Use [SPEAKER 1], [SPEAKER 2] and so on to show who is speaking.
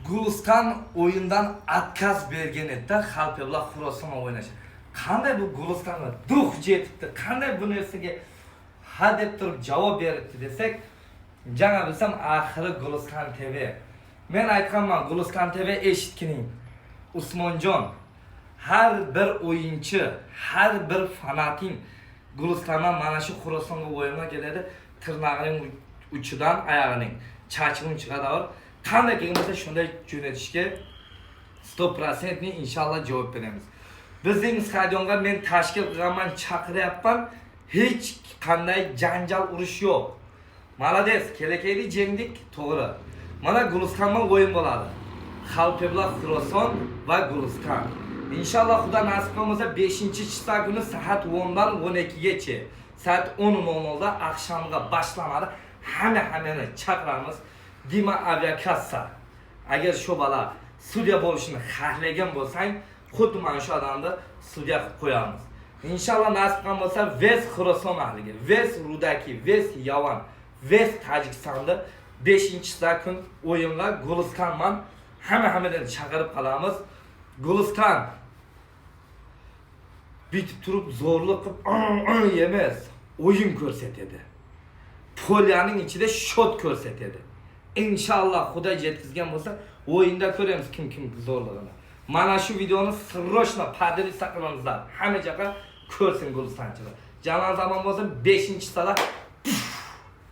[SPEAKER 1] Guliston o'yindan отказ bergan edi, Xalpebla Xuroson o'ynashi. Qanday bu Gulistonga дух yetibdi, qanday bu narsaga ha deb turib javob beribdi desak, janga bilsam, axiri Guliston TV. Men aytganman, Guliston TV, eshitkining. Usmonjon, har bir o'yinchi, har bir fanating Gulistondan mana shu Xurosonga o'yinga keladi, tirnog'ining uchidan oyog'ining chachining qadar qanday kelgan bo'lsa, shunday jo'natishga 100% inshaalloh javob beramiz. Bizning stadionga men tashkil qilganman, chaqiryapman. Hech qanday janjal, urush yo'q. Молодец, kelakaylik, jengdik, to'g'ri. Mana Gulistondan o'yin bo'ladi. Xalpebla Xuroson va Guliston. Inshaalloh, Xudo nasib qilmasa, 5-числа kuni soat 10 dan 12 gacha. Soat 10:00 da oqshomga boshlanadi. Hamma hammani chaqiramiz. Dima aviakassa. Agar shu bola sudya bo'lishini xohlagan bo'lsang, xuddi mana shu odamni sudya qilib qo'yamiz. Inshaalloh, nasib qilgan bo'lsa, весь Xuroson ahliga, весь Rudaki, весь Yavan, весь Tojikistonda 5-числа kun o'yinga Gulistonman hamma hammadan chaqirib qolamiz. Guliston bitib turib zo'rlik qilib emas, o'yin ko'rsatadi. Поля ning ichida счёт ko'rsatadi. Inshaalloh, Xudo yetkazgan bo'lsa, o'yinda ko'ramiz kim kim zo'rlig'ini. Mana shu videoni срочно поделиться qilingizlar. Hamma joqqa ko'rsin gulistonchilar. Jamoa zamon bo'lsin, 5-sala.